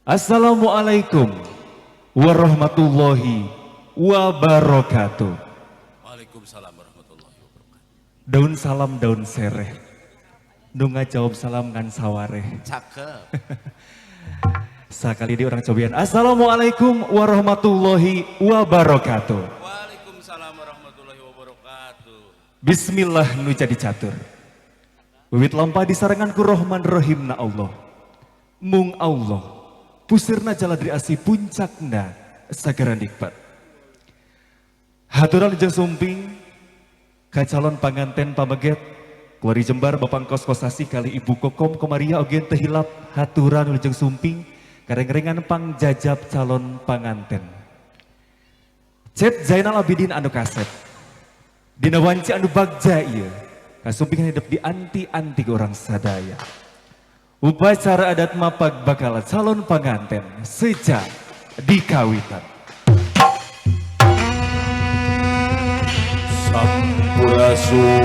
Assalamualaikum warahmatullahi wabarakatuh. Waalaikumsalam warahmatullahi wabarakatuh. Daun salam daun sereh. Nu ngajawab salam ngan sawareh. Cakep. Sakali di urang cobian. Assalamualaikum warahmatullahi wabarakatuh. Waalaikumsalam warahmatullahi wabarakatuh. Bismillah nu jadi catur. Wiwit lampah disarengan ku Rohman Rohim na Allah. Mung Allah. Pusirna jaladri asih puncakna sagara nikmat. Haturan jeung sumping ka calon panganten pameget keluari jembar Bapak Kos Kosasi kali Ibu Kokom Komaria oge teu hilap haturan wilujeng sumping kareng-rengan pangjajab calon panganten. Cep Zainal Abidin anu kasep. Dina wanci anu bagja ieu kasumpingan hidup di anti-anti orang sadaya. Upacara adat mapag bakal calon panganten sejak dikawitan. Sampurasun.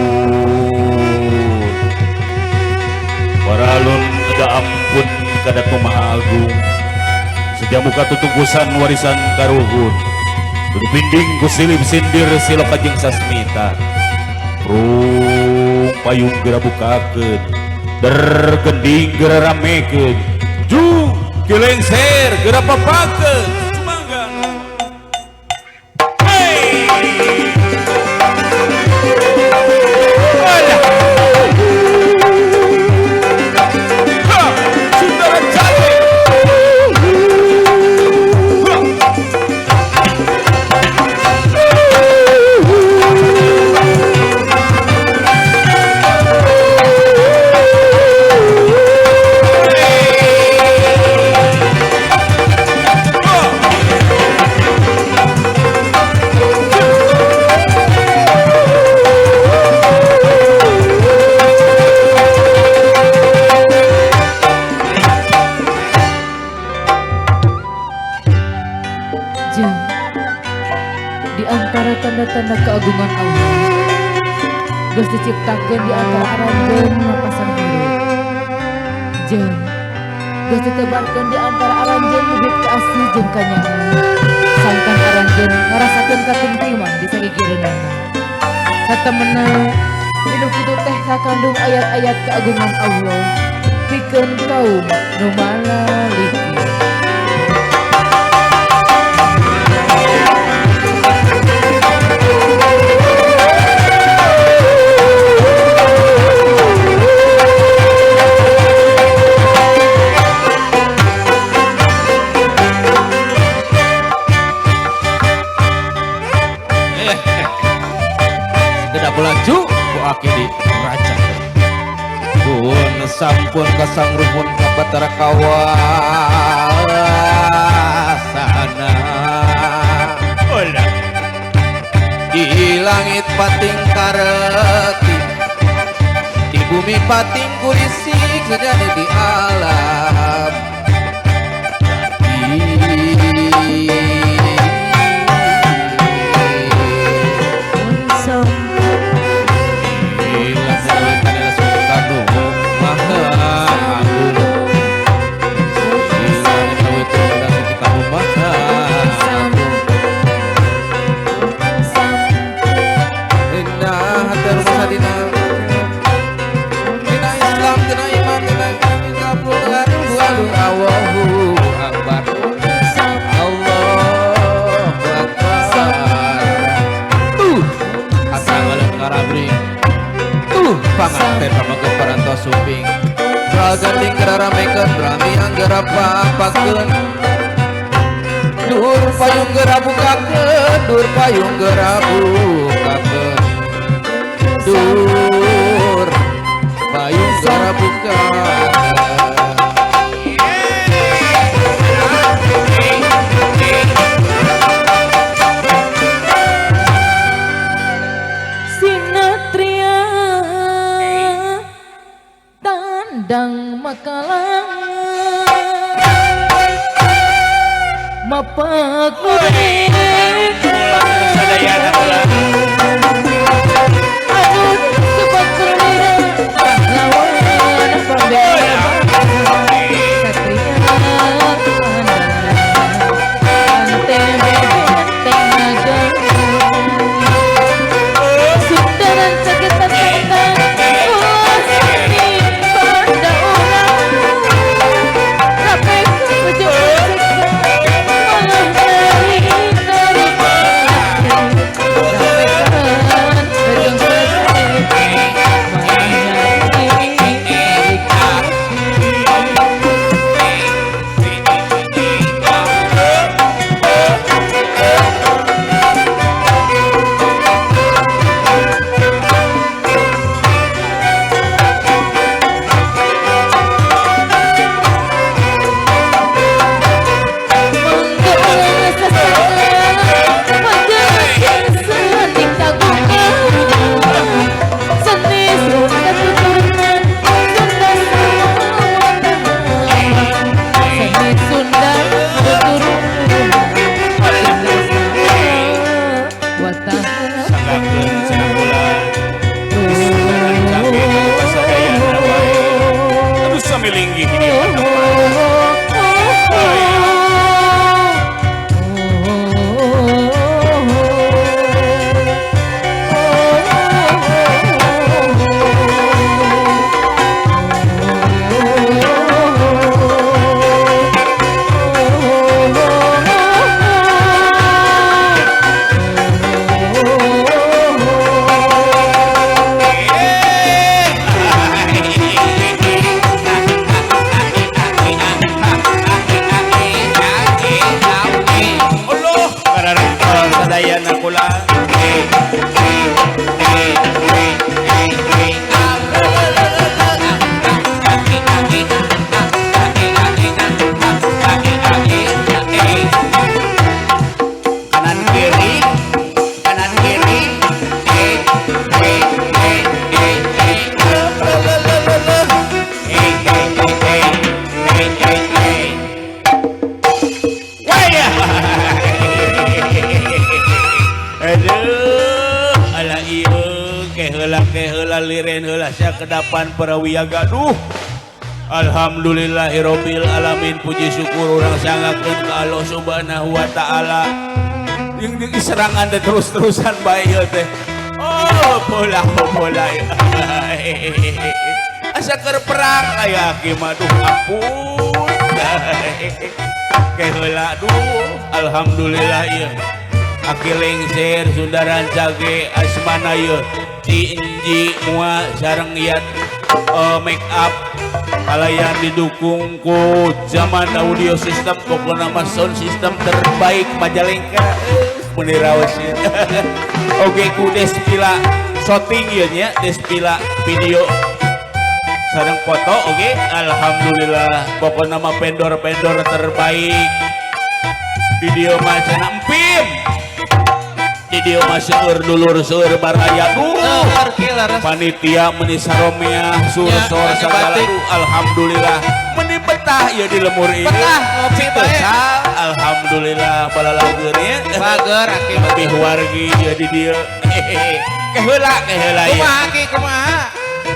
Paralun ada ampun kada Maha Agung. Sejamuka tutungkusan warisan karuhun. Kudu pinding ku silip sindir silok kajeng sasmita. Prung payung geura bukakeun. Der gending geura ramekeun. Jung gelengser geura papakeun. Sumangga. Hey! Alah. Ha! Saudara cantik. Ha! Jeng, di antara tanda-tanda keagungan Allah, geus diciptakeun di antara aranjeun mapasang hirup. Jeng, geus ditebarkeun di antara aranjeun bibit kaasih jeung kanyaman. Sangkan aranjeun ngarasakeun katingtiman di sagigireunana. Satemena hidup kitu teh kakandung ayat-ayat keagungan Allah pikeun kaum nu malaliki. Sekedap laju ku aki di raja. Pun sampun kasang rumpun ka Batara kawasana. Olah. Di langit pating kareti, di bumi pating kurisik sejadi di alam. Panganten pamaget parantos sumping. Ganding geramekeun rami anggera papakeun. Dur payung geura bukakeun, dur payung geura bukakeun. Dur payung geura bukakeun. Sinatria tandang makalang mapak murid anu disebut perwira pahlawan pembela satria. Laliren heula sakedapan para wiyaga. Duh, alhamdulillahirabbil alamin, puji syukur urang sangakeun ka Allah Subhanahu wa taala. Jeung diserangan teh terus-terusan bae ieu teh. Oh, bola bola. Asa keur perang aya aki mah, duh ampun. Ke heula, duh, alhamdulillah ieu. Aki lengser Sunda Rancage asmana ieu Ci Enji mua sareng iat make up kalayan didukung ku Zaman Audio System, pokokna mah sound system terbaik Majalengka, meuni raos ieu. Oge ku Despila shooting ieu nya, Despila video sareng foto oge, alhamdulillah pokokna mah vendor-vendor terbaik. Video mah cenah empim, di dieu mah seueur dulur, seueur baraya, duh. Seueur ki leres. Panitia meuni saromeah sursor Ya, sagala batik. Duh, alhamdulillah meuni betah ieu di lemur ieu. Betah, ngopi bae. Cikeusal, alhamdulillah balalageur nya. Bager aki. Lebih wargi ieu di dieu. Keheula keheula ieu. Kumaha aki, kumaha?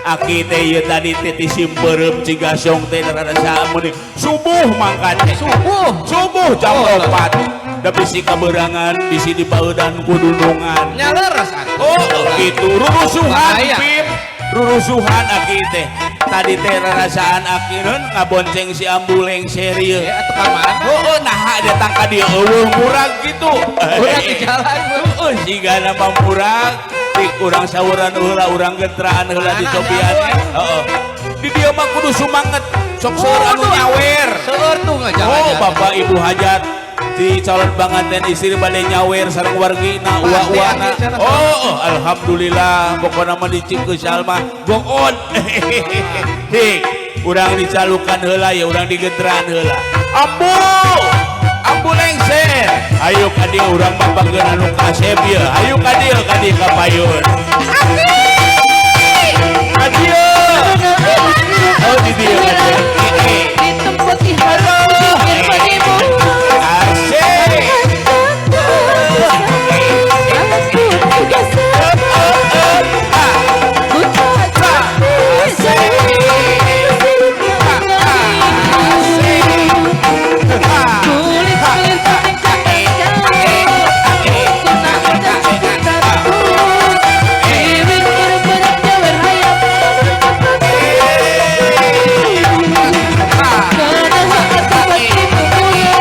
Aki teh ieu tadi teh ti Simpeureum Cigasong teh rada meuni subuh mangkat teh. Subuh. Subuh jam Oh, 4 da bisi kaberangan, bisi dipaudan ku dunungan. Nya leres atuh. Oh, gitu rurusuhan. Bahaya. Pim rurusuhan aki teh tadi teh rarasaan aki nun ngabonceng si ambu lengser ieu. Ya atuh ka mana? Oh, nah datang ka dieu eueuh murag gitu. Urang di jalan. Heeh, sigana mah murag. Cik urang sawuran heula, urang getraan heula di Mana cobian. nya, Heeh. Di dieu mah kudu sumanget. Sok seueur anu nyawer. Seueur tuh ngajalan. Oh, bapak ibu hajat di calon panganten istri bade nyawer sareng wargina uwa-uwana. Pasti, aki, Oh, alhamdulillah pokona mah di Cikeusal mah goon. Hik, urang dicalukan heula ya, urang digeteran heula. Ambu! Ambu lengser. Ayo ka dieu urang mapanggeun anu kasep ieu. Ayo ka dieu, ka dieu ka payun. Ka dieu. Oh, di dieu ka dieu. Di tempat di Asik. Aku juga ku tak bisa. Kulit kulit kuning kuning cintaku. Bibir berberat nyawer hayam. Karena hak tempat ibu mulia.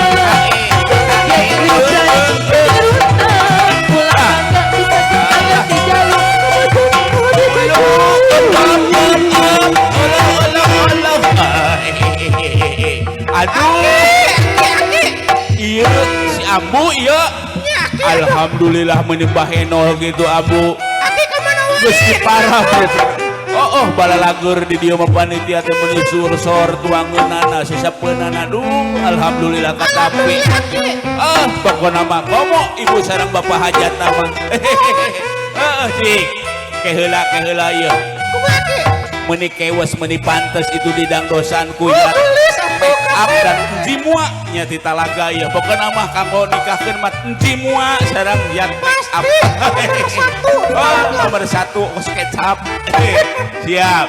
Pulang gak bisa kita ganti jalur. Aduh. Iya, si Ambu iya. Alhamdulillah menimba henol gitu Ambu. Aki ka mana wae? Geus diparah. Oh, balalagur di dieu mah panitia teh meuni sursor tuangeunana sisapeunana, duh, alhamdulillah katapi. Ah, pokona mah komo ibu sareng bapak hajatna mah. Heeh, cik. Keheula keheula ieu. Kumaha aki? Meuni kewas, meuni pantes itu didangdosan ku Oh, yat gelis atuh. Make up dan enjimua nya ti talaga ieu. Pokona mah kanggo nikahkeun mah enjimua sareng yat make up. Pasti, nomor satu. Oh, nomor satu kos kecap. Siap.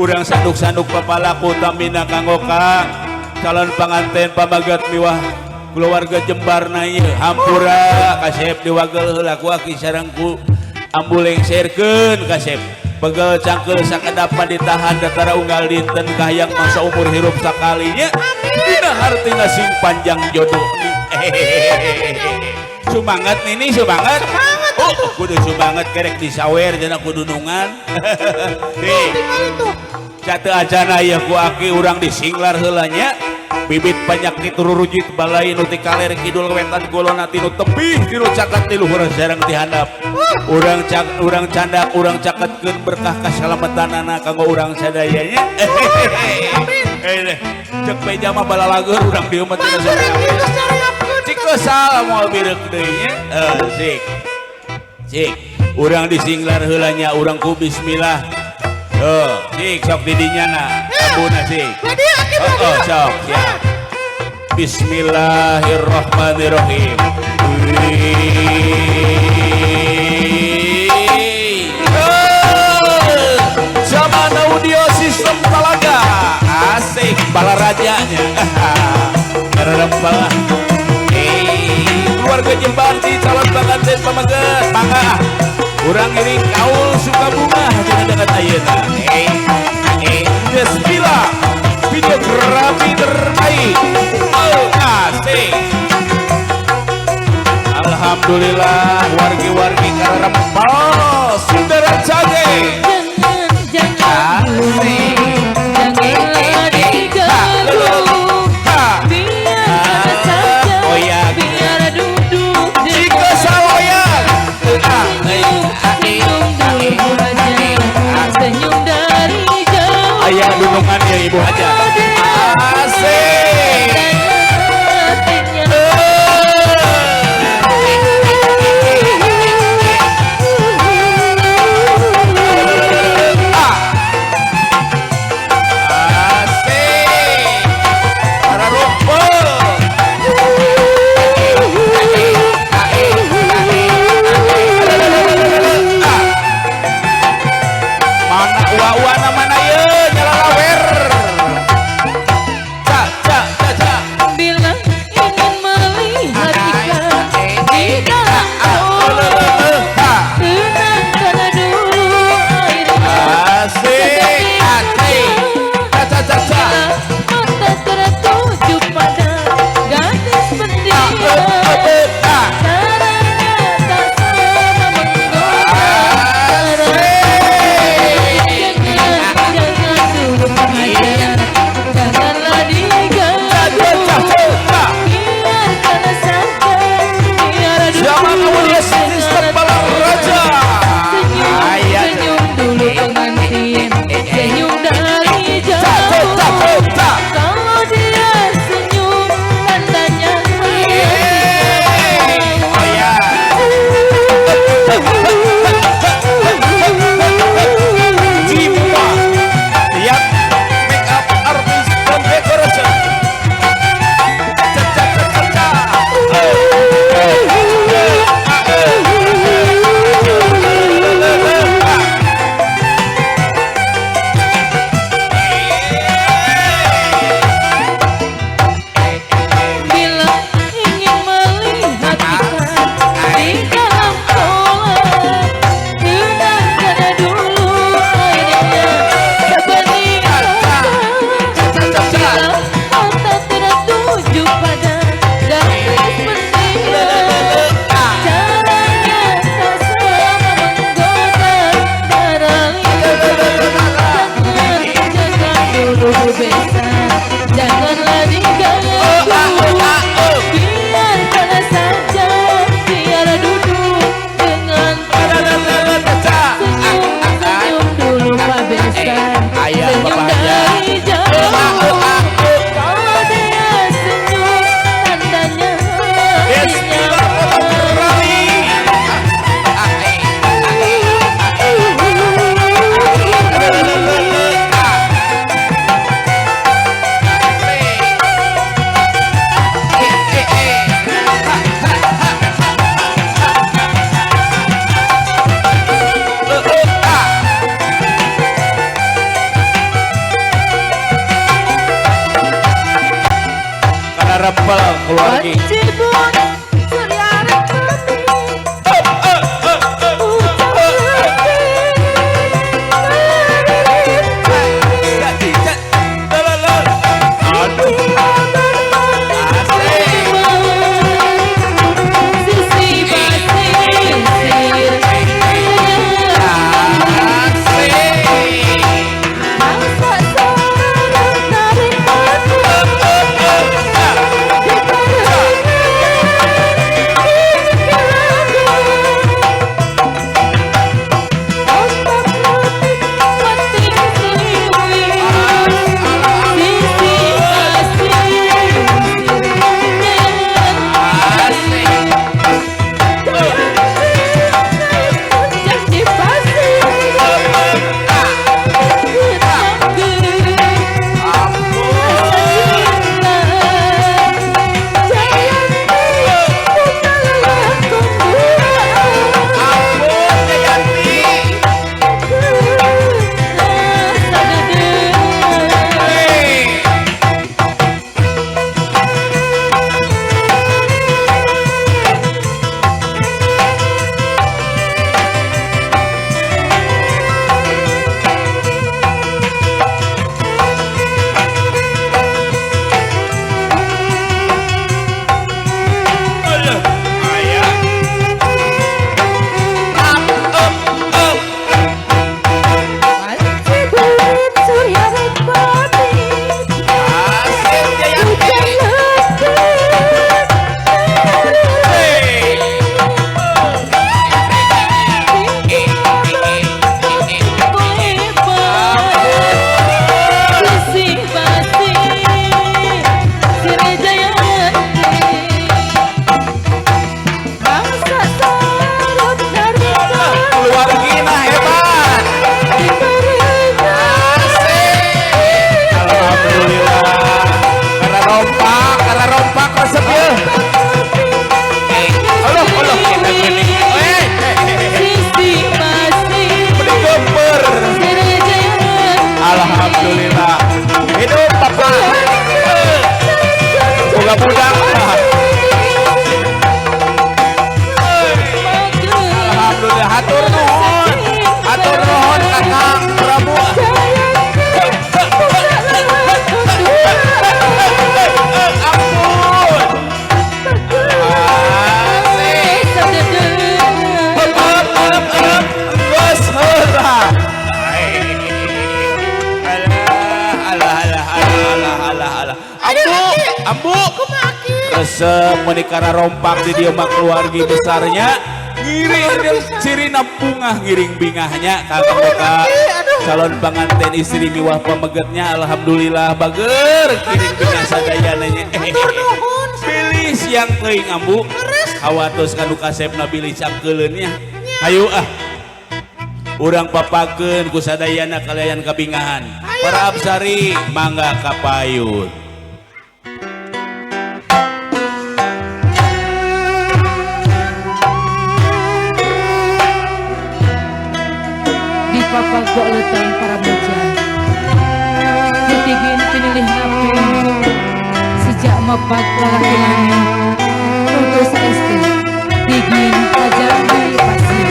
Urang sanduk-sanduk papalaku tamina kanggo ka calon panganten pamagat miwah keluarga Jembarna ieu. Hampura kasep diwagel heula ku aki sareng ku ambu lengserkeun kasep. Pegel cangkeul sakedapan ditahan datara unggal dinten kahayang masa umur hirup sakalinya. Dina hartina sing panjang jodoh. Sumangat nini, semangat. Semangat. Oh, kudu semangat kerek disawer jana kudu nungan. Nih, Tinggal itu. Cate acana ya ku aki urang disinglar heula nya. Bibit penyakit rurujit balai nu ti kaler kidul wetan golona tinu tebih tinu caket ti luhur sareng ti handap. Urang cak urang candak urang caketkeun berkah kasalamatanana kanggo urang sadaya nya. Amin. Eh, cek beja mah balalagur urang dieu mah teu Bager aki geus nyariapkeun. Cikeusal moal bireuk deui nya. Eh, sik. Cik, urang disinglar heula nya urang ku bismillah. Heuh, cik sok di dinya na. Ambuna sik. Lah dia aki Oh, lah oh, dia. sok, siap. Bismillahirrahmanirrahim. Wih. Oh. Balarajanya. Kararempel. Keluarga Jembarti calon pengantin pameget mangga. Urang ngiring kaul Sukabunga cenah dekat ayeuna. Desmila videografi terbaik. Asik. Alhamdulillah wargi-wargi kararempel Sunda Rancage. Jangan janganlah diganggu, biarkan saja, biar duduk di Jika saloyan. Senyum, senyum dulu aja, senyum dari jauh. Ayah dunungan ya ibu aja. Asik. Asik. Para rumput. Mana uwa-uwana mana ye nyalalawer. Ca ca ca ca. Bila ingin melihat ikan di dalam kolam, tenangkan dulu airnya. Asik. Asik. Ca ca ca ca. Mata tertuju pada gadis pendiam. Caranya tak sama menggoda. Jangan, jangan dulu pengajar, janganlah diganggu. Biarkan saja, biar Siapa dulu kamu sistem Balaraja? Senyum, senyum dulu pengantin, senyum dari jauh. Kalau dia senyum, tandanya Cimua, lihat make up artis dan decoration. Ca ca ca ca ca. Bila ingin melihat ikan di dalam kolam, tenangkan dulu airnya sebening kaca. Bila mata tertuju pada gadis pendiam, caranya tak sama menggoda darah liar. Jangan, jangan dulu besan, janganlah diganggu. Biarkan saja, biar duduk dengan senyum, senyum dulu Pak Besan, senyum dari jauh. Kalau dia senyum, tandanya hatinya. Karena rempel keluarga. Wajibun surya kami. Sisi pasir, masa sorot tarik mata. Budak lah. Alhamdulillah hatur nuhun. Hatur nuhun Kakang Prabu. Ampun. Asik. Hep hep hep hep. Geus heula. Alah alah alah alah alah alah. Ambu, ambu. Resep menikara rompak di dieu mah keluargi besarnya. Ngiring cirina bungah ngiring bingahnya kakak boka calon pengantin istri miwah pamegetnya alhamdulillah bager kiring bingah sadayana nya. Bilih siang teuing ambu. Hawatos kanu kasepna bilih cangkeuleun nya. Hayu ah. Urang papakeun ku sadayana kalayan kabingahan. Para absari mangga kapayun. Di papago leutang para muja. Ditigin pinilih ngapi. Sejak mapag lalaki langit. Untuk saestu digin pajami pasir.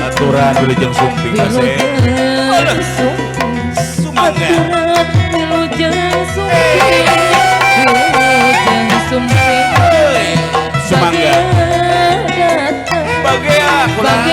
Aturan wilujeng sumping kasih. Sumangga. Sumangga. Bagea kurang.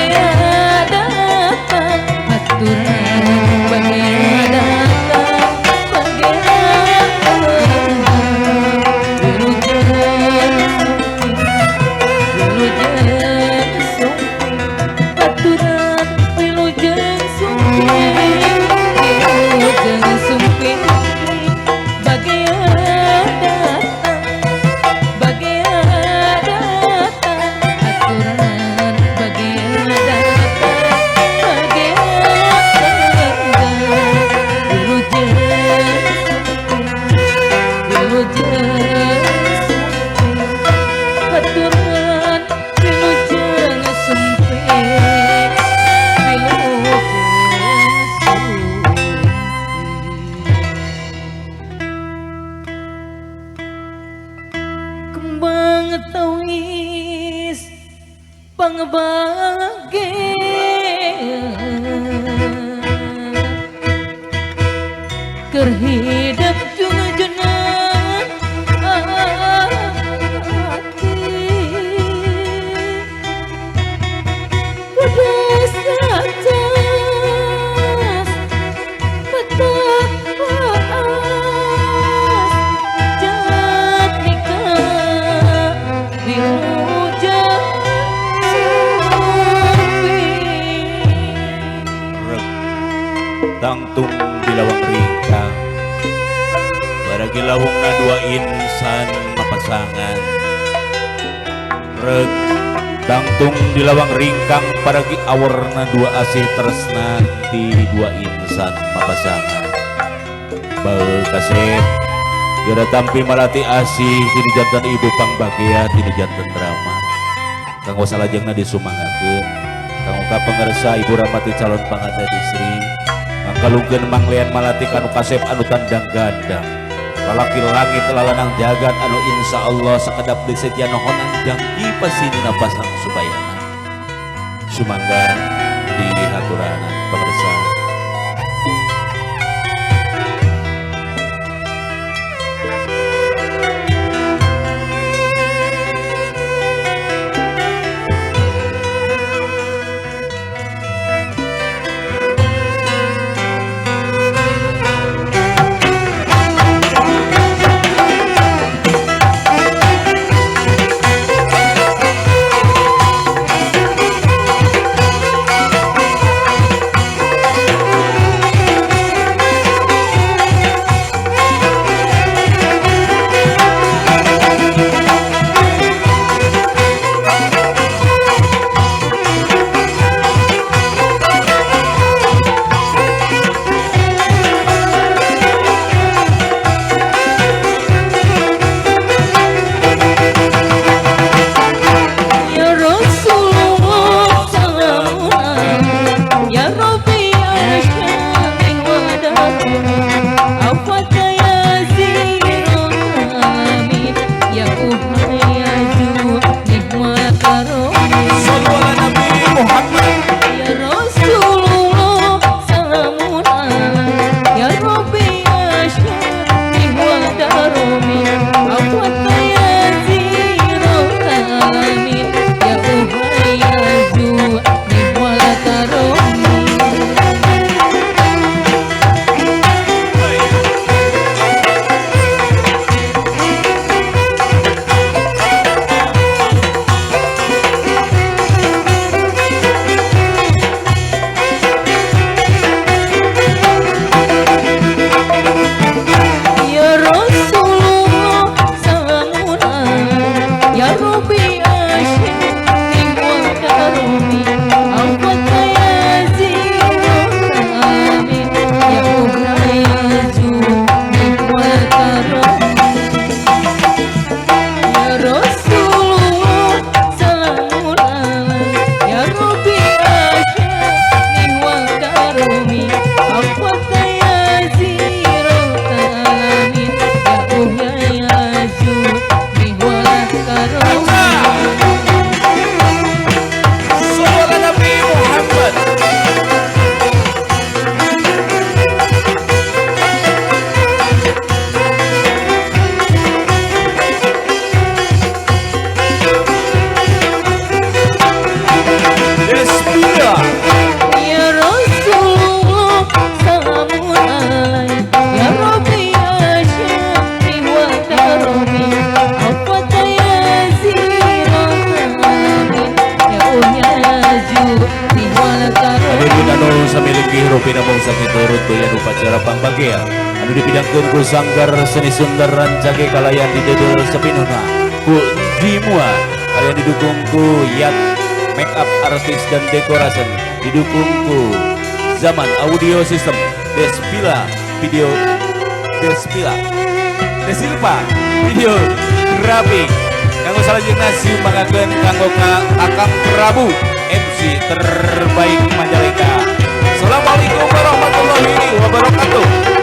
Kembang tawis pangbage keur hidup junjunan hati pedas atas patah paas jatmika wilujeng sumping. Tangtung bilawang ringkang baragi lawungna dua insan mapasangan. Reg tangtung di lawang ringkang paragi awarna dua asih tresna ti dua insan mapasangan. Bae kasep geura tampi malati asih tinu janten ibu pangbagea tinu janten drama. Kanggo salajengna disumangakeun kanggo ka pangersa ibu ramati calon panganten istri. Mangkalungkeun manglean malati kanu kasep anu tandang gandang. Lalaki langit lalanang jagat anu insya Allah sakedap deui setia nohonan jangki pasinina pasang subayana. Sumangga di haturanan pemirsa. Sanggar Seni Sunda Rancage kalayan didedel sepinuhna ku Dimua, kalian didukung ku Yat make up artis dan dekorasi, didukung ku Zaman Audio System, Despila Video, Despila Desilpa Video Grafik. Kanggo salajengna siumbangkeun kanggo ka Akang Prabu MC terbaik Majalengka. Assalamualaikum warahmatullahi wabarakatuh.